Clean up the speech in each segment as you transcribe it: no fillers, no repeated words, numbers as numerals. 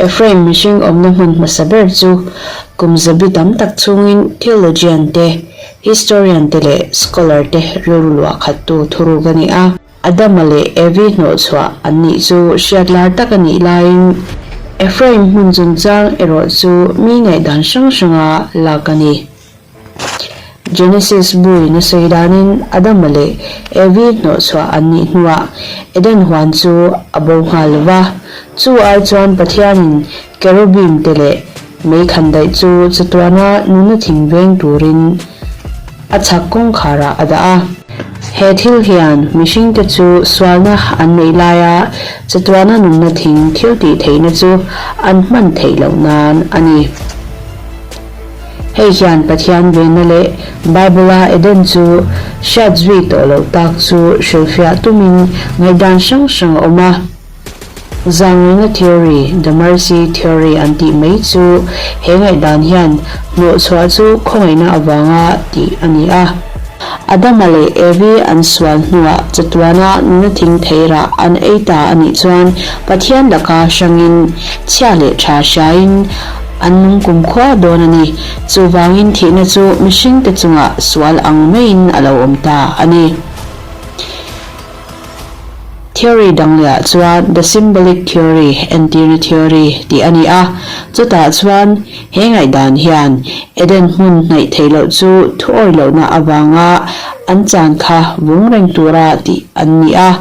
Ephraim mihring awmna hmun hmasa ber chu kum zabi tam tak chhungin theologian te, historian te leh scholar te rilru luah khattu thuruk a ni a. Adama leh Evi hnawhchhuah an nih chu hriat lar tak a nih laiin Ephraim hmun chungchang erawh chu mi ngaihdan hrang hranga lak a ni. Genesis buin a sawi danin Adama leh Evi hnawhchhuah an nih hnuah Eden huan chu a bo nghal lo va. Chu ai chuan Pathianin Kerubim te leh mei khandaih chu chatuana nunna thing veng turin a chhak kawngkharah a dah a. He thil hian mihringte chu sualna an neih laia chatuana nunna thing thil tih theihna chu an hman theih loh nan a ni. Hei hian Pathian venna leh Bible-a Eden chu hriat zui tawh loh tak chu hrilhfiah tumin ngaihdan hrang hrang a awm a. Zangngaihna theory, the mercy theory an tih mai chu he ngaihdan hian hnawhchhuah chu khawngaihna avanga tih a ni a. Adama leh Evi an sual hnuah chatuana nuna thing thei rah an ei ta a nih chuan Pathian laka hrangin chhia leh tha hriain an nung kumkhua dawn a ni. Chuvangin thihna chu mihringte chungah sual ang maiin a lo awm ta a ni. Theory dang lehah chuan the symbolic theory, entirna theory, tih a ni a. Chutah chuan he ngaihdan hian Eden hmun hnaih theih loh chu thuawi lohna avanga an chan kha vung reng tura tih an ni a.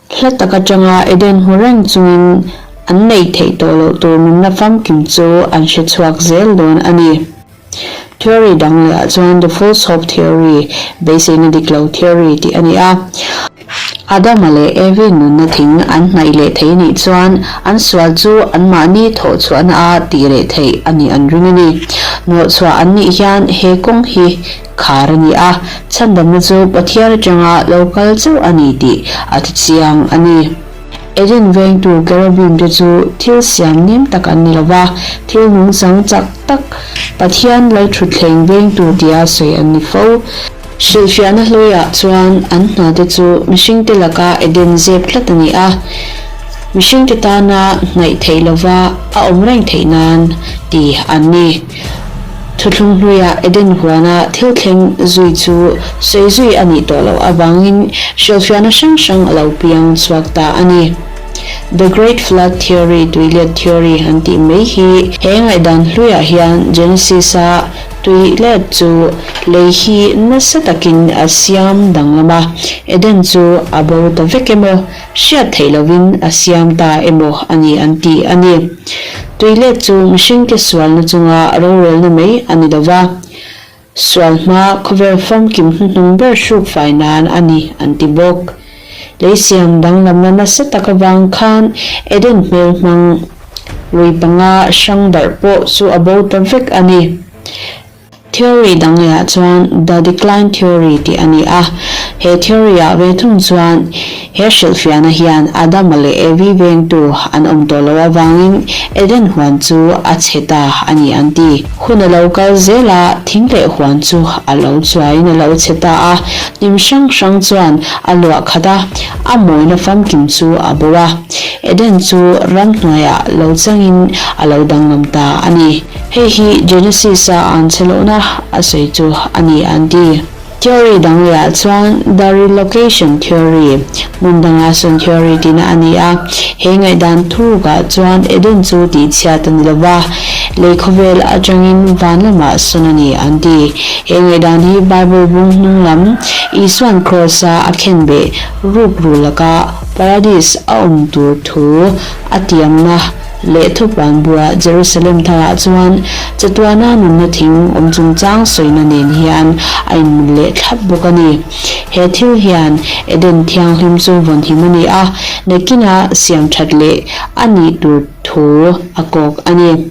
Hla tak atanga Eden hmu reng chungin an neih theih tawh loh tur nunna famkim chu an hre chhuak zel dawn a ni. Theory dang lehah chuan the false hope theory, beiseina dik lo theory tih a ni a. Adama leh Evi nunna thing an hnaih leh thei nih chuan an sual chu anmahni thawh chhuahna a tih reh theih a nih an ring a ni. Nawhchhuah an nih hian he kawng hi khar a ni a, chhandamna chu Pathian atanga lo kal chauh a ni tih a ti chiang a ni. Eden vengtu Kerubim te chu thil siam nem tak an ni lo va, thil nungchang chak tak Pathian Lalthutthleng vengtu tia sawi an ni fo. Hrilhfiahna hluiah chuan an hna te chu mihringte laka Eden zep tlat a ni a, mihringte tana hnaih theih lova a awm reng theih nan ti an ni. Thuthlung hnuiah Eden huana thil thleng zui chu sawi zui a nih tawh loh avangin hrilhfiahna hrang hrang a lo piang chhuak ta a ni. The Great Flood Theory, Tuilet Theory, an tih mai hi he ngaihdan hluiah hian Genesis-a tuilet chu lei hi nasa takin a siam danglam a, Eden chu a bo ta vek emaw Hriat theih lovin a siam ta emaw a ni an ti a ni. Tuilet chu mihringte sualna chunga rorelna mai a ni lova, sual hma khawvel famkim hnuhnung ber hruk fai nan a ni an ti bawk. Lei siam danglamna nasa tak avang khan Eden hmel hmang lui panga hrang darh pawh chu a bo ta vek a ni. Theory dang lehah chuan The Decline Theory tih a ni a. He theory-ah ve thung chuan he hrilhfiahna hian Adama leh Evi vengtu an awm tawh loh avangin Eden huan chu a chhe ta a ni an ti. Hun a lo kal zel a, thing leh huan chu a lo chuaiin a lo chhe ta a, hnim hrang hrang chuan a luah khat a, a mawina famkim chu a bo a. Eden chu ramhnuaiah lo changin a lo danglam ta a ni. Hei hi Genesis-a an chhe lohna a sawi chu a ni an ti. Theory dang lehah chuan the relocation theory, hmun danga sawn theory tihna a ni a. He ngaihdan thurukah chuan Eden chu tihchhiat a ni lo va, lei khawvel atangin van lamah sawn a ni an ti. He ngaihdan hi Bible bung hnung lam Isua'n Kraws-a a khenbeh rukru laka Paradis a awm tur thu a tiamna leh thupuan buah Jerusalem tharah chuan chatuana nunna thing awm chungchang sawina nen hian a inmil leh thlap bawk a ni. He thil hian Eden thianghlim chu vawnhim a ni a, nakinah siam that leh a nih tur thu a kawk a ni.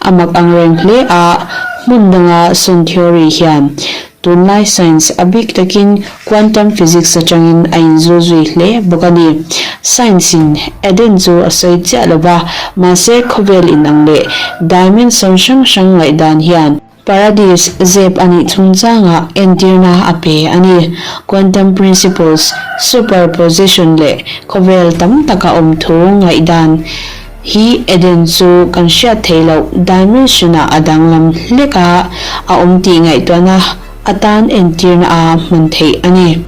A mak ang reng hle a, hmun danga sawn theory hian tunlai science a bik takin quantum physics atangin a inzul zui hle bawk a ni. Science in Eden chu a sawi chiah lo va, mahse khawvel inang leh dimension hrang hrang ngaihdan hian Paradis zep a nih chungchangah entirna a pe a ni. Quantum principles, superposition leh khawvel tam taka awm thu ngaihdan. Hi Eden chu kan hriat theih loh dimension-ah a danglam hlek a, a awm tih ngaihtuahna atan entirna a hman theih a ni.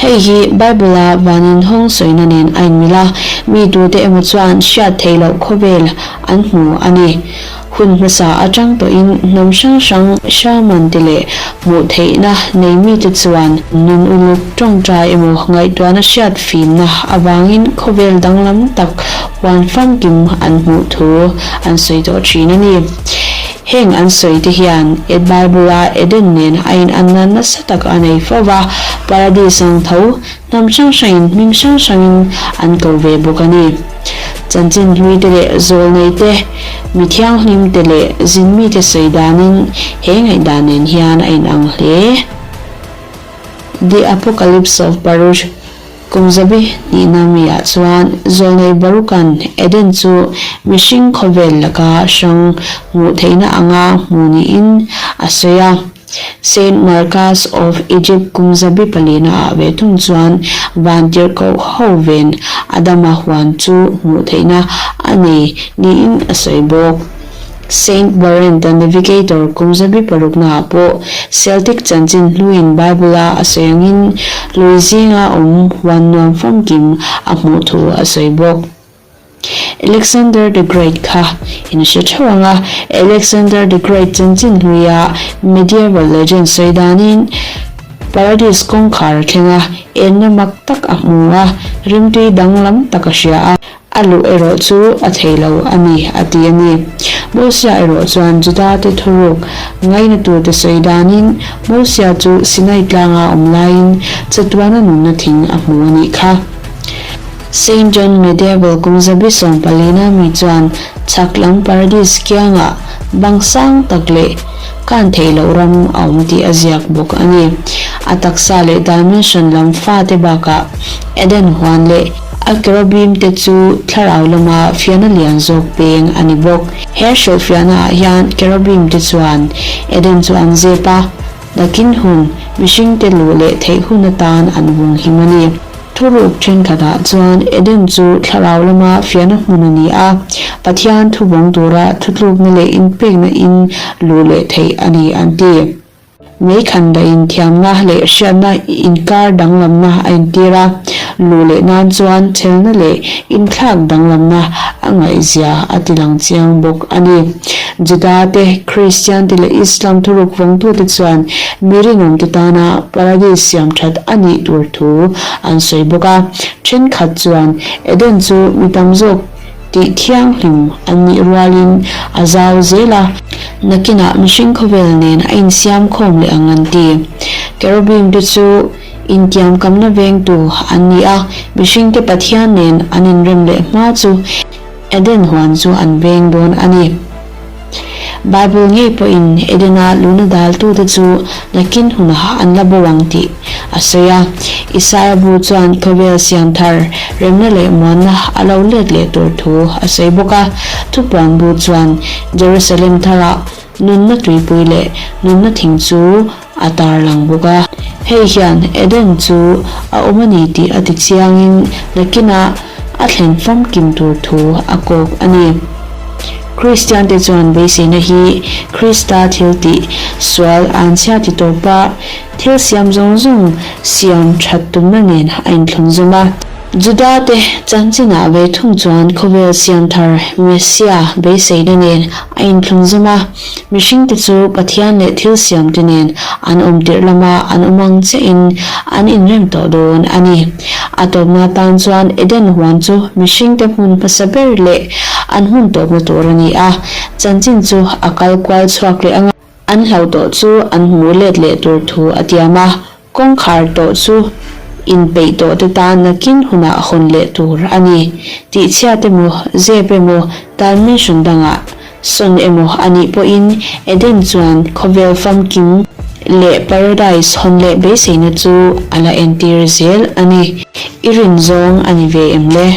Hei hi Bible-a van inhawng sawina nen a inmil a, mi tute emaw chuan hriat theih loh khawvel an hmu a ni. Hun hmasa atang tawhin hnam hrang hrang shaman te leh hmuh theihna nei mite chuan nun uluk tawngtai emaw ngaihtuahna hriat fimna avangin khawvel danglam tak huan famkim an hmuh thu an sawi tawh thin a ni. Heng an sawi te hian Bible-a Eden nen a inanna nasa tak a nei fo va, Paradis ang tho Hnam hrang hrangin hming hrang hrangin an ko ve bawk a ni. Chanchin hluite leh zawlneite, mi thianghlimte leh zinmite sawi danin he ngaihdan nen hian a inang hle. The Apocalypse of Baruch Kum zabi hnihna miah chuan zawlnei Baruka'n Eden chu mihring khawvel laka hrang hmuh theihna anga hmu niin a sawi a. Saint Marcus of Egypt kum zabi palina ah ve thung chuan vantirhkoh ho ven Adama huan chu hmuh theihna a nei niin a sawi bawk. Saint Barent the Navigator kum zabi parukna ah pawh Celtic chanchin hluin Bible a a sawi angin lui zinga awm huan nuam famkim a hmuh thu a sawi bawk. Alexander the Great kha in hre theuh ang a, Alexander the Great chanchin hluia medieval legend sawi danin Paradis kawngkhar a thleng a, enna mak tak a hmu a, rimtui danglam tak a hria a, a luh erawh chu a thei lo a ni a ti a ni. Mosia erawh chuan Juda-te thuruk ngainatute sawi danin Mosia chu Sinai tlanga awm laiin chatuana nunna thing a hmu a nih kha. Saint John Medieval kum zabi 14 mi chuan chhak lam Paradis kiangah bang sang tak leh kan theih loh ram a awm tih a ziak bawk a ni. A taksa leh dimension lam fate bakah Eden huan leh a cherubim te chu thlarau lama fiahna lian zawk peng a ni bawk. He hrilhfiahna ah hian cherubim te chuan Eden chu an zep a, nakin hun mihringte luh leh theih hun atan an vung him a ni. Thuruk thenkhatah chuan Eden chu thlarau lama fiahna hmun a ni a, Pathian thuvawng tura thutlukna leh inpekna in luh leh theih a ni an ti. Meikhan dahin thiamna leh hriatna inkar danglamna a intir a, luh leh nan chuan thelna leh inthlak danglamna a ngaihzia a tilang chiang bawk a ni. Juda te, Kristian te leh Islam thuruk vawngtute chuan mi rinawmte tana Paradis siam that a nih tur thu an sawi bawk a. Thenkhat chuan Eden chu mi tam zawk tih thianghlim an nih rualin a zau zel a, nakinah mihring khawvel nen a insiam khawm leh ang an ti. Kerubim te chu intiamkamna vengtu an ni a, mihringte Pathian nen an inrem leh hma chu Eden huan chu an veng dawn a ni. Bible ngei pawhin Edena luna daltute chu nakin hunah an la bo ang tih a sawi a. Isaia bu chuan khawvel siam thar remna leh muanna a lo let leh tur thu a sawi bawk a. Thupuan bu chuan Jerusalem tharah nunna tuipui leh nunna thing chu a tarlang bawk a. Hei hian Eden chu a awm a ni tih a ti chiangin nakinah a thlen famkim tur thu a kawk a ni. Kristiante chuan beiseina hi Krista thil tih sual an chhia ti tawp a, thil siam zawng zawng siam that tumna nen a inthlun zawm a. Juda-te chanchinah ve thung chuan khawvel siam thar Messia beiseina nen a inthlun zawm a. Mihringte chu Pathian leh thil siamte nen an awm tirh lama an awm ang chiahin an inrem tawh dawn a ni. A tawpna tan chuan Eden huan chu mihringte hmun hmasa ber leh an hmun tawpna tur a ni a, chanchin chu a kal kual chhuak leh ang a. An hlauh tawh chu an hmuh let leh tur thu a tiam a, Kawngkhar tawh chu inpeih tawh te tan nakin hunah hawn leh tur a ni. Tihchhiat emaw, zep emaw, dimension dangah sawn emaw a nih pawhin Eden chuan khawvel famkim leh paradise hawn leh beiseina chu a la entir zel a ni. I rin zawng a ni ve em le?